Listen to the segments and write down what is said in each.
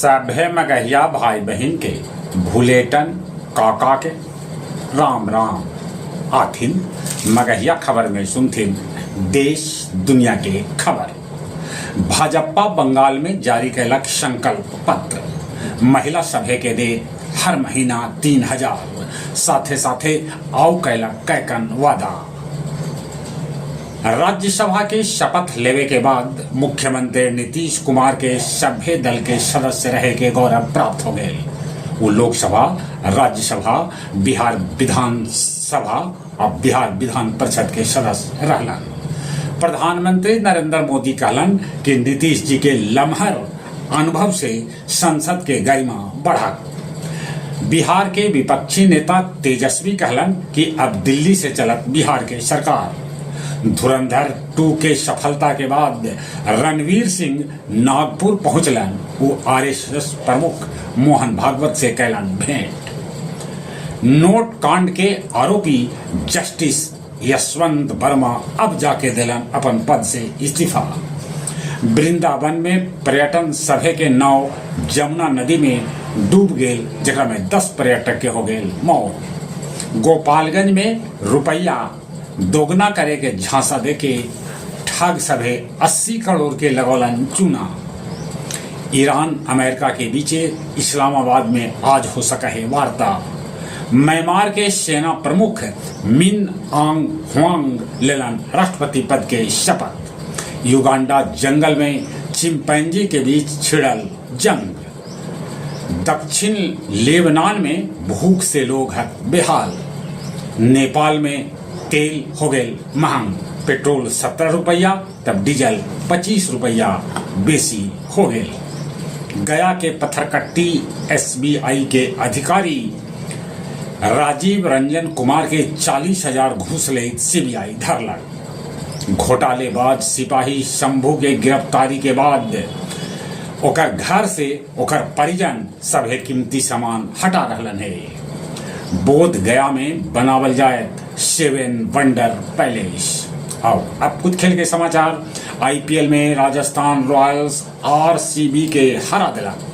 सभे मगहिया भाई बहिन के भुलेटन काका के राम राम। आथिन मगहिया खबर में सुनथिन देश दुनिया के खबर। भाजपा बंगाल में जारी कैलक संकल्प पत्र। महिला सभे के दे हर महीना 3000, साथे साथे आउ कैलक कैकन वादा। राज्यसभा के शपथ लेवे के बाद मुख्यमंत्री नीतीश कुमार के सभ्य दल के सदस्य रहे के गौरव प्राप्त हो गए। वो लोकसभा, राज्यसभा, बिहार विधानसभा और बिहार विधान परिषद के सदस्य रहलन। प्रधानमंत्री नरेंद्र मोदी कहलन कि नीतीश जी के लम्हर अनुभव से संसद के गरिमा बढ़ा। बिहार के विपक्षी नेता तेजस्वी कहलन कि अब दिल्ली से चलत बिहार के सरकार। धुरंधर 2 के सफलता के बाद रणवीर सिंह नागपुर पहुंचलन। वो आरएसएस प्रमुख मोहन भागवत से कैलन भेंट। नोट कांड के आरोपी जस्टिस यशवंत वर्मा अब जाके दिलन अपन पद से इस्तीफा। वृंदावन में पर्यटन सभे के नाव जमुना नदी में डूब गेल, जेकरा में 10 पर्यटक के हो गेल मौत। गोपालगंज में रुपया दोगुना करे के झांसा देके ठग सभे 80 करोड़ के लगौलन चूना। ईरान अमेरिका के बीचे इस्लामाबाद में आज हो सका है वार्ता। म्यांमार के सेना प्रमुख मिन आंग हुआंग लेलन राष्ट्रपति पद के शपथ। युगांडा जंगल में चिंपैंजी के बीच छिड़ल जंग। दक्षिण लेबनान में भूख से लोग हत बेहाल। नेपाल में तेल हो गए महंग, पेट्रोल 17 रुपया तब डीजल 25 रुपया बेसी हो गए। गया के पत्थरकट्टी एसबीआई के अधिकारी राजीव रंजन कुमार के 40,000 घूस ले सीबीआई धरलक। घोटालेबाज सिपाही शंभू के गिरफ्तारी के बाद ओकर घर से ओकर परिजन सभे कीमती सामान हटा रहलन है। बोध गया में बनावल जाए 7 वंडर पैलेस। आओ अब कुछ खेल के समाचार। आईपीएल में राजस्थान रॉयल्स आरसीबी के हरा दिलक।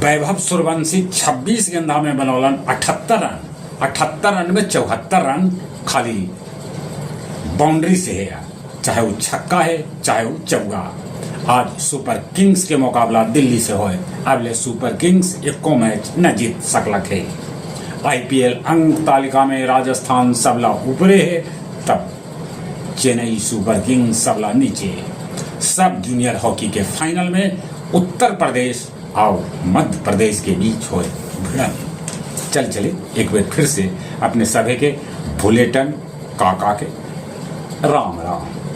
वैभव सूर्यवंशी 26 गेंदा में बनौलन 78 रन। 78 रन में 74 रन खाली बाउंड्री से है, चाहे वो छक्का है चाहे वो चौका। आज सुपर किंग्स के मुकाबला दिल्ली से होए। अब ले सुपर किंग्स एको मैच न जीत सकलक है। आईपीएल अंक तालिका में राजस्थान सबला ऊपरे है, तब चेन्नई सुपर किंग्स सबला नीचे। सब जूनियर हॉकी के फाइनल में उत्तर प्रदेश और मध्य प्रदेश के बीच होए भिड़ंत। चल चले एक बार फिर से अपने सभे के भुलेटन काका के राम राम।